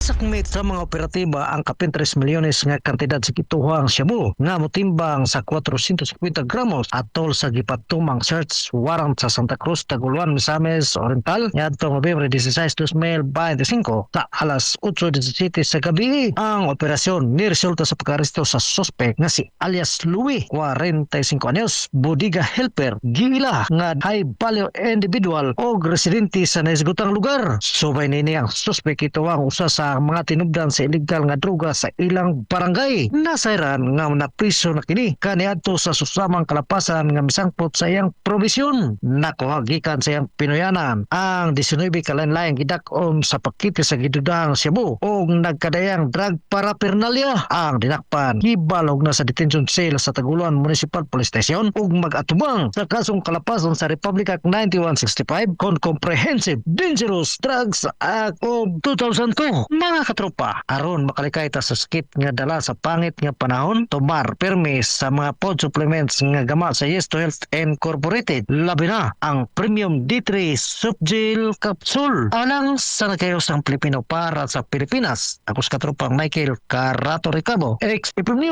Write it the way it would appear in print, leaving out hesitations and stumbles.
Nasakmit sa mga operatiba ang kapin 3 milyones nga kantidad sa gituhang shabu nga motimbang sa 450 gramos atol sa gipatumang search warrant sa Santa Cruz, Taguluan, Misamis Oriental ngadtong Nobyembre 16, 2025 sa alas 8:17 sa gabi. Ang operasyon niresulta sa pagkaresto sa suspect nga si alias Louis, 45 anyos, bodega helper, gila nga high value individual o residente sa nahisgutang lugar. Subay nini, ang suspect ito ang usa sa mga tinubdan sa illegal nga droga sa ilang barangay. Nasayran nga napriso na kini kaniadto sa susamang kalapasan nga misangpot sa iyang probisyon. Nakuha gikan sa iyang pinuyanan ang 19 ka lain-laing gidak-on sa pakite sa gidudahang shabu og nagkadayang drug paraphernalia. Ang dinakpan gibalog na sa detention cell sa Taguluan Municipal Police Station ug mag-atubang sa kasong kalapasan sa Republic Act 9165 kon Comprehensive Dangerous Drugs Act of 2002. Mga katropa, aron makalikay ta sa sakit nga dala sa pangit nga panahon, tumar permi sa mga food supplements nga gama sa Yes to Health Incorporated. Labi na ang Premium D3 Softgel Capsule. Alang sa nagkayosang Pilipino para sa Pilipinas. Ako sa katropang Michael Carato Ricabo, ex News.